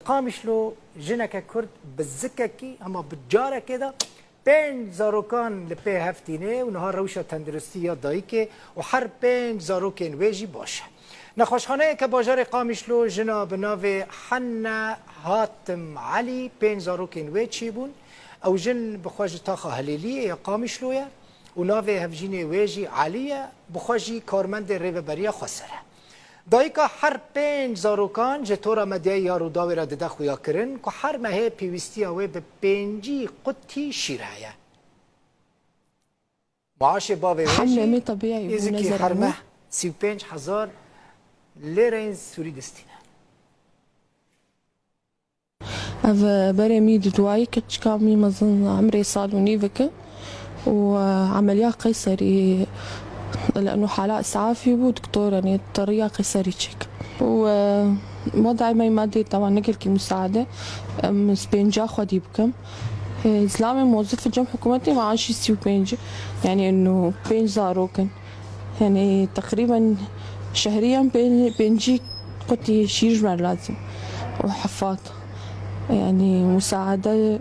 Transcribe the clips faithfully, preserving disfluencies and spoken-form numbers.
Qamişlo jineke Kurd bi zikekî hema bi carekê de pênc zarokan li pê hev tîne û niha rewşa tenduristî ya dayikê û her pênc zarokên wê jî baş e. Nexweşxaneyeke bajarê Qamişlo jina bi navê Henne Hatim Elî pênc zarokên wê çêbûn. Ew jin bi xwe ji taxa Hilêliyê ya Qamişlo ye û navê hevjînê wê jî Elî ye, bi xwe jî karmendê Rêveberiya Xweser e. Dayika her pênc zarokan ji tora medyayê ya Rûdawê re dide xuyakirin ku her mehê pêwîstiya wê bi pêncî qutî şîr heye. Maaşê bavê wê Hemlê jî me tebîî bû, êzikî nezerî her bû. Meh sî û pênc hezar lêreyên Sûrî distîne. Ev berê mî di duayî keçika mî mezin emrê sal û nîvik e û, e, emeliya qeyserî, leno hala îsafî bû, doktor, yanî, teriya qeyserî çêk. Û, e, wadayê me madê tawa ne gelkî musaade, em pênca xwedî bikim. E, zilamê mozif cem hikûmetê maaşî sî û pênc, yanî, eno pênc zarok in. Yanî teqrîben şehriyen pê-, pêncî qutî şîr ji me lazim û hefat. Yanî musaade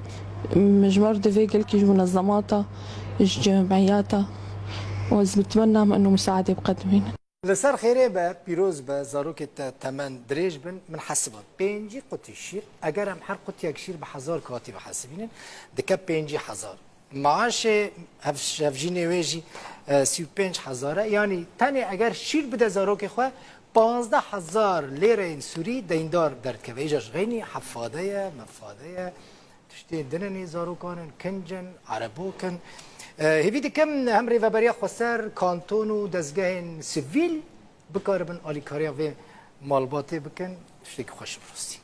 ji me re divê gelkî ji munezemata, ji cemiyata û ez mitmenna me eno musaade biqedimîn. Li ser xêrê be, pîroz be, zarokê te temen dirêj bin, min hesiba pêncî qutî şîr, eger em her qutiyek şîr bi hezar katî bihesibînin, dike pêncî hezar. Maaşê hev-, hevjînê wê jî, e, sî û pênc hezar e. Yanî tenê eger şîr bide zarokê xwe, panzdeh hezar lêreyên Sûrî deyndar derdikeve. Îja ji xeynî hefade ye, mefade ye. Tiştê din in, zarokan in, kinc in, erebok in. E, hêvî dikim hem Rêveberiya Xweser, kanton û dezgehên sivîl bikaribin alîkariya vê malbatê bikin. Tiştekî xweş bi rastî.